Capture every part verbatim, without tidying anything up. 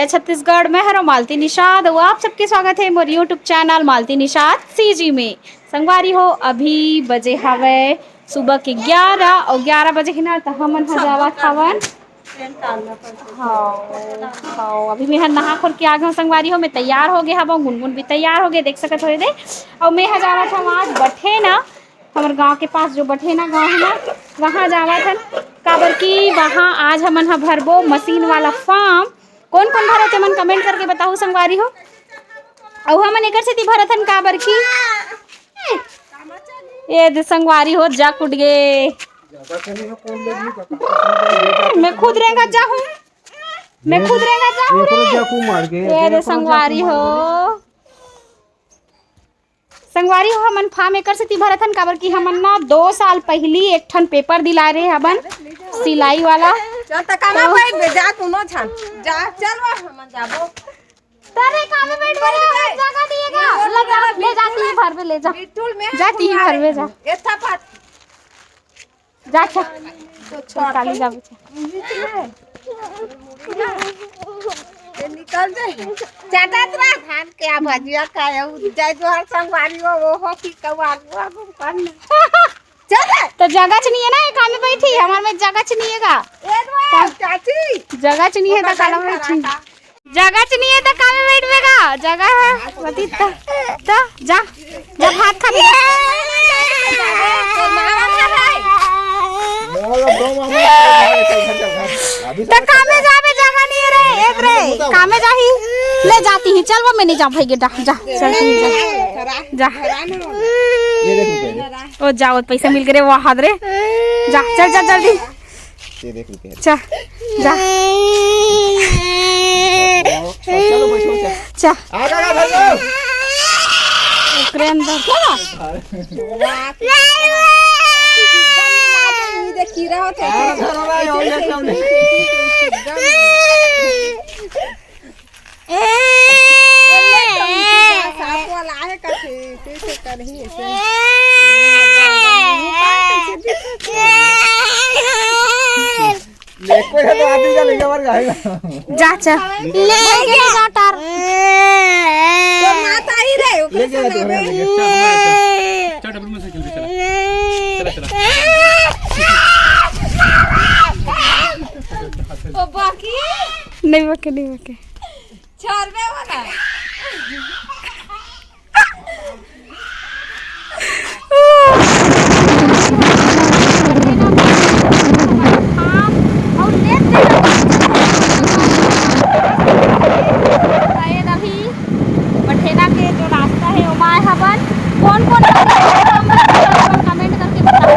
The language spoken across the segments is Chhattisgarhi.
छत्तीसगढ़, मैं हरों मालती निषाद अउ आप सबके स्वागत हे मोर YouTube channel Malti Nishad CG में। संगवारी हो, अभी बजे हवय सुबह के ग्यारह अउ ग्यारह बजे हे ना, त हमन ह जावत हवन। हाँ, हाँ, अभी मैं ह नहा खोर के आ गए संगवारी हो, मैं तैयार हो गए हवं, गुनगुन भी तैयार हो गए, देख सकत हो दे। अउ मैं ह जावत हवं आज बठेना, हमर गांव के पास जो बठेना गांव हे ना, वहाँ जावत हन, काबर कि वहाँ आज हमन ह भरबो मशीन वाला फॉर्म। कोन कोन भरत हे मन कमेंट करके बताहू संगवारी हो। अउ हमन एकर सेती भरत हन काबर कि ए दे संगवारी हो, जक उठ गे। मैं खुद रेंगत जाहूं, मैं खुद रेंगत जाहूं रे। ए दे संगवारी हो, संगवारी हो, हमन फॉर्म एकर सेती भरत हन, काबर कि हमन ना दो साल पहिली एक ठन पेपर दिलाए रहे हवन सिलाई वाला। चल त कामा तो भाई बे, जा कोनो छान। जा, चल वा, हमन जाबो। तरे कामे बैठ गए, जगह दिएगा। ले जा, ले जा, ती भर में ले जा। बिट्टुल में जा, ती भर में जा। एथा पात। जा, अच्छा। तो काली जा, बच्चा। ये निकल जाए। चाटत रहा धान के आ भजिया का है, उ जय जोहार संगवारी हो, वो हो कि कहू आगू आगू कर ले। चल रे। तो जगह च नहीं है ना, एक आदमी बैठी, हमारे में जगह च नहीं है का? ए रे, चाची। जगह च नहीं है तो काला बैठी। जगह च नहीं है तो कामे बैठबे गा? जगह है, बती त, त जा, जा भात खा ले। तो कामे जाबे, जगह नहीं है रे, एक रे, कामे जाही, ले जाती ही, चल वो मैं नहीं जा भाई, जा, जा, चल तू जा, जा। ये देख रुपया। ओ जाओ, पैसा मिल गए रे, वाह रे, जा, चल, चल, जल्दी। ये देख रुपया। चा, जा। चलो, बैठो, चा। चा। आ, आ, आ, भाई, आ। ओकरे अंदर क्या? ले, कोई है तो आदमी का लइका बर गाएगा। जा, चल। ले के जा तार। तो माता ही रहे, ओकरे लेके जा, संग तो आवे। चल, डबल में से खेल, चला। चला, चला। ओ बाकी? नहीं बके, नहीं बके। छोड़बे वाला। बठेना के जो रास्ता है, ओमा आए हवन। कौन कौन कमेंट करके बताओ।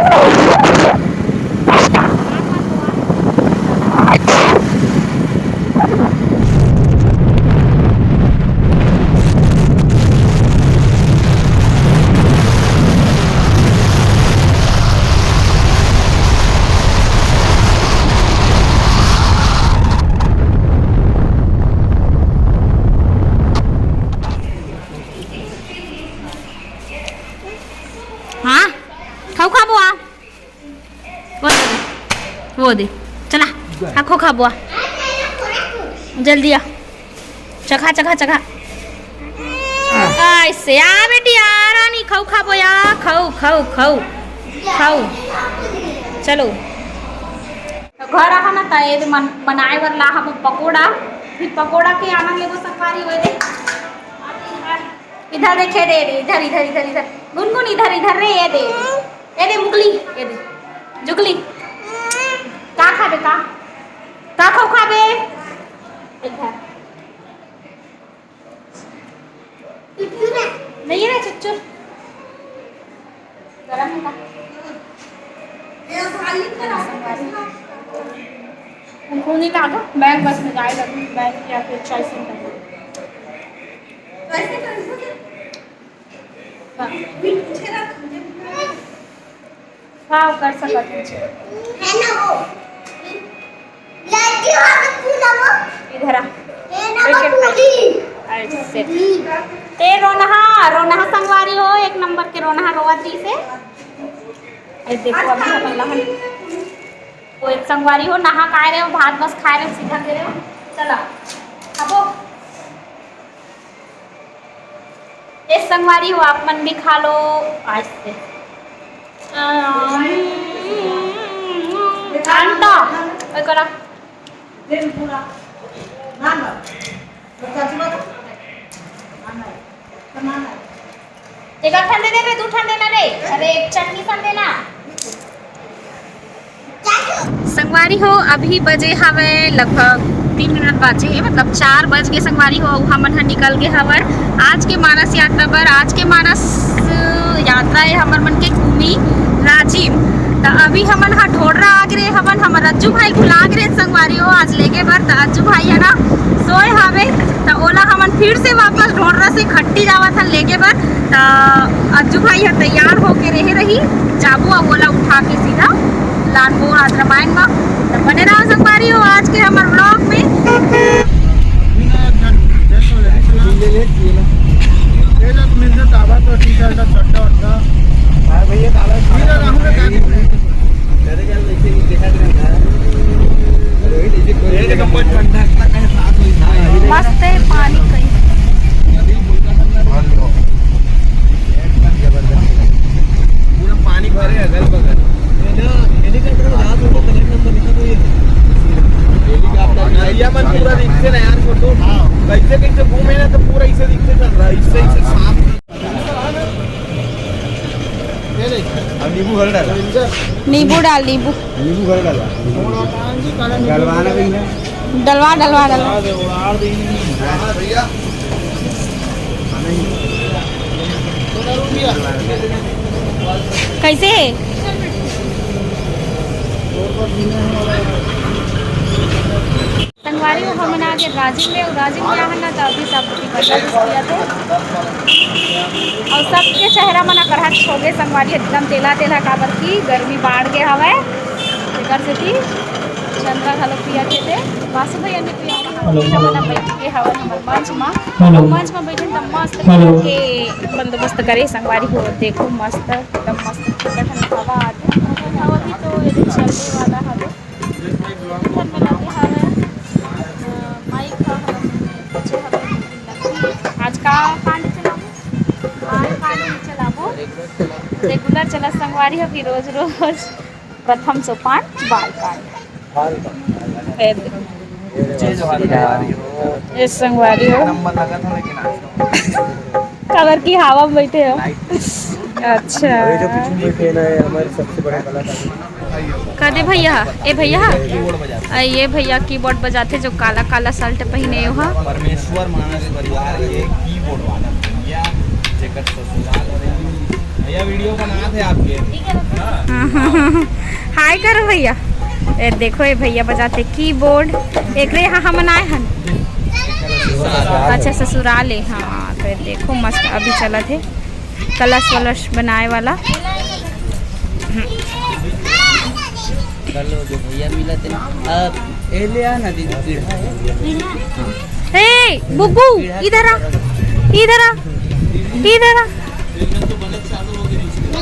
हाँ, खाऊ खाबो आ। वो दे, वो दे। चला, आ खो खा बुआ। जल्दी आ। चखा, चखा, चखा। ऐसे आ बेटी, आ रानी, खाऊ खा बुआ, खाऊ, खाऊ, खाऊ। खाऊ। चलो। तो घर आहा ना, त ये मन-, बनाए बर ला हम पकोड़ा। फिर पकोड़ा के आनंद लेबो संगवारी होए दे। इधर देखे दे, दे, इधर, इधर, इधर, इधर। गुनगुन इधर, इधर रे, ये दे। ए दे मुकली, ए दे। जुकली। का खाबे का? का खाऊ खाबे? इधर। नहीं है ना चुच्चू। गरम है का? उनको नहीं लागा, बैंक बस में जाए लगी, बैंक या फिर चॉइस सेंटर। हाँ, कर सकत हे। इधर आ। ऐसे। ते रोनहा, रोनहा संगवारी हो, एक नंबर के रोनहा रोवत रहिसे। ए देखो, अभी हमन लहन। वो एक संगवारी हो, नहा खाए रहे हो, भात बस खाए रहे हो, सीधा दे रहे हो। चला। खाबो। ए संगवारी हो, आप मन भी खा लो आज से। अंडा, ओए करा। एक ठन दे देबे, दू ठन देना रे। अरे, एक चटनी सन देना। संगवारी हो, अभी बजे हवे लगभग तीन मिनट बाचे हे, मतलब चार बज के संगवारी हो, अउ हमन ह निकल गे हवन आज के मानस यात्रा बर। आज के मानस यात्रा हे हमर मन के घूमी राजिम। त अभी हमन ह ढोडरा आ गे हवन, हमर अज्जू भाई भुला गे संगवारी हो आज लेगे बर। त अज्जू भाई ह ना सोए हवे, त ओला हमन फिर से वापस ढोडरा से खट्टी जावत हन लेगे बर। त अज्जू भाई ह तैयार होके रहे रही, जाबो अब ओला उठा के सीधा लानबो आज रामायण म। त बने रहो संगवारी हो आज के हमर vlog में। मस्त हे पानी कहीं। पूरा पानी भरे अगल बगल। हेलीकॉप्टर में जात हो तो कनेक्ट नंबर लिखा तो ये। हेलीकॉप्टर नैया मन पूरा दिखते ना यार, फोटो। कैसे कैसे घूमे ना तो पूरा इसे दिखते चल रहा है, इससे इसे साफ। अब नींबू भर डाला। नींबू डाल, नींबू। नींबू भर डाला। गलवाना भी है। डलवा, डलवा, डलवा। कैसे हे? संगवारी हो, हमन आ गे राजिम में, अउ राजिम में आहन ना, त अभी सब कोई बंदा जूस पियत हे। अउ सबके चेहरा मन अकरहा हो गे संगवारी, एकदम तेला तेला, काबर की गर्मी बाढ़ गे हवय, तेकर सेती चंद्रा घलो पियत हे ते। वासु भैया ने पिया, हेलो, हेलो। हमन बैठ गे हवन हमर मंच म। हेलो। मंच म बैठे त मस्त हेलो। के बंदोबस्त करे संगवारी हो, देखो मस्त, एकदम मस्त ठंडा ठंडा हवा आथे। हवा भी तो ये चलने वाला हवे। घर में लगे हवे, अ, माइक ह, बच्चे हवे, आज का कांड चलाबो? आज कांड नहीं चलाबो। रेगुलर चला संगवारी हो कि रोज रोज प्रथम सोपान बाल कांड। ए, ए संगवारी हो। काबर की हवा में बैठे हो? अच्छा। अरे जो पीछे बैठे ना, ये हमारे सबसे बड़े कलाकार। कदे भैया? ए भैया? आ, ये भैया कीबोर्ड बजाथे जो काला काला शर्ट पहिने हो, हा? परमेश्वर मानस परिवार के कीबोर्ड वाला भैया, जेकर ससुराल हरे। भैया वीडियो बनात हे आपके। हाय करो भैया। ए देखो, ये भैया बजाथे कीबोर्ड। एकरे यहाँ हमन आए हन। अच्छा, ससुराल हे। हाँ, तो ये देखो मस्त अभी चलत हे। कलश वलश बनाए वाला। कर लो जो भैया मिला तेन। अब ए ले आ ना दीदी, पेड़। ए बुबू, इधर आ, इधर आ, इधर आ।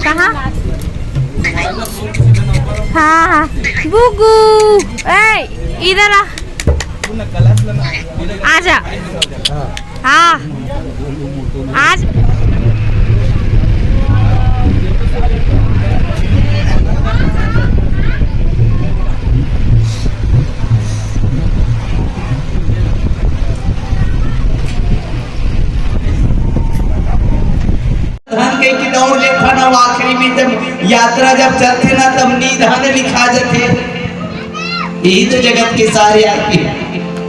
कहाँ? हाँ, हाँ, बुबू, ए इधर आ, आजा। हाँ, आज धन के कि दौड़ लेखा ना, आखिरी में जब यात्रा जब चलथे ना, तब निधन लिखा जथे। यही तो जगत के सारे आदमी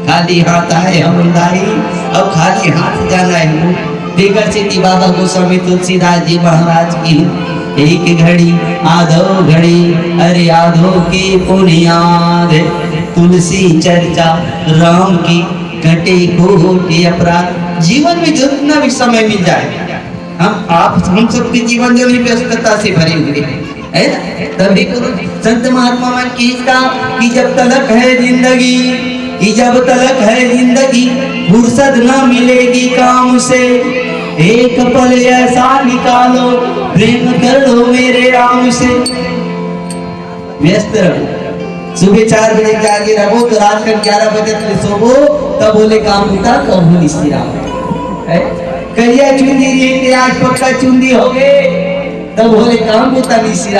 खाली हाथ आए हम दाई, अउ खाली हाथ जाना हे। तेकर सेती बाबा गोस्वामी तुलसीदास जी महाराज की एक घड़ी आधो घड़ी, अरे आधो की पुनियाद, तुलसी चर्चा राम की कटे कोटि अपराध। जीवन में जितना भी समय मिल जाए, हम आप, हम सबके जीवन जो भी व्यस्तता से भरे हुए हैं, है ना? तभी गुरु संत महात्मा मन की इसका कि जब तलक है जिंदगी, कि जब तलक है जिंदगी, फुर्सत ना मिलेगी काम से। एक पल ऐसा निकालो, प्रेम कर लो मेरे राम से। व्यस्त रहो। सुबह चार बजे के आगे रहो तो रात का ग्यारह बजे तक सोबो, तब बोले काम होता, कब हो निश्चित है। करिया चुंदी रही थी, आज पक्का चुंदी हो गए, तब बोले काम होता निश्चित।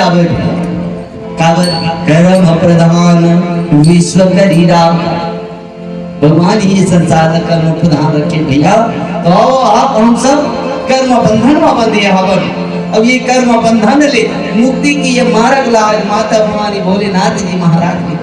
काबर कर्म प्रधान विश्व करी राम। भगवान ही संसार ला कर्म प्रधान रखे भैया। तो आओ आप हम सब कर्म बंधन में बंधे हवन। अब ये कर्म बंधन ले मुक्ति की ये मार्ग ला आज माता भवानी भोलेनाथ जी महाराज की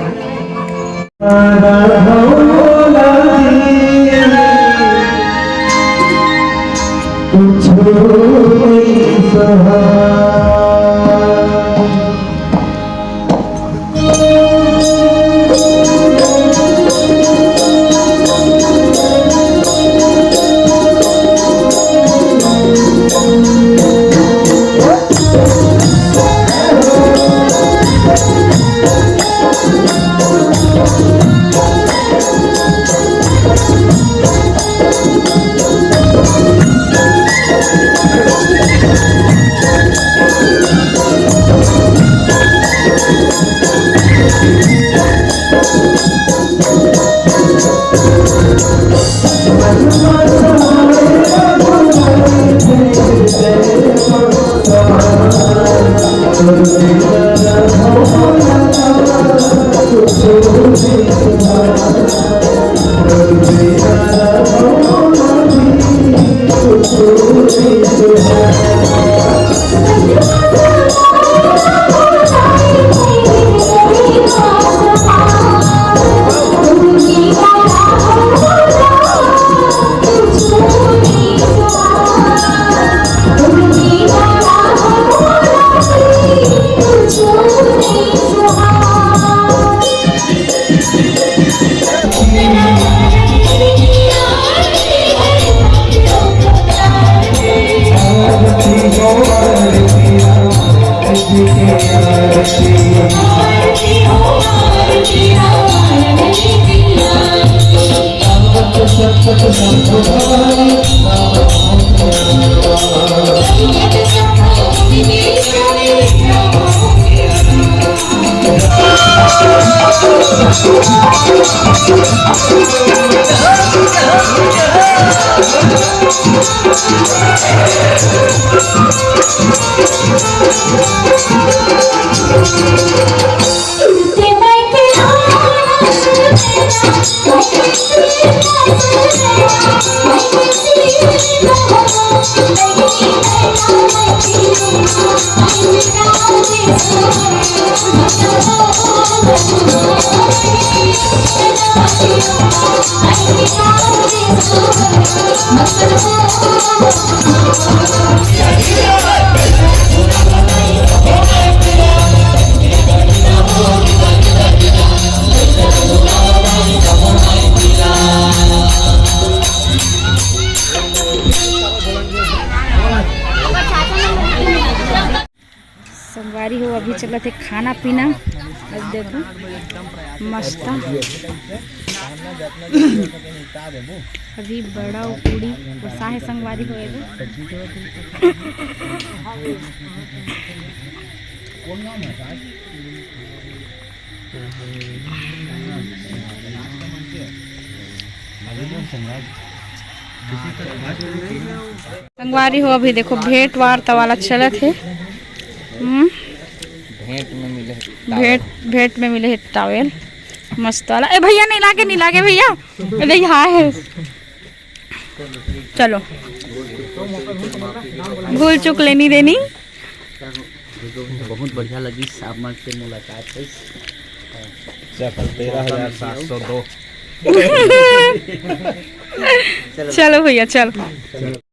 संगवारी हो, अभी चलत हे खाना पीना। अब देखो, मस्त। अभी बड़ा पूड़ी पोसा हे संगवारी हो एदे। संगवारी हो, अभी देखो भेंट वार्ता वाला चलत हे। हम्म। भेंट में मिले हे towel। भेंट, भेंट में मिले हे towel। मस्त वाला। ए भैया, नहीं लागे, नहीं लागे भैया। ए भैया, हाँ है। चलो, भूल चूक लेनी देनी। बहुत बढ़िया लगिस आप मन से मुलाकात होइस। चल, तेरह हजार सात सौ दो। चलो भैया, चलो।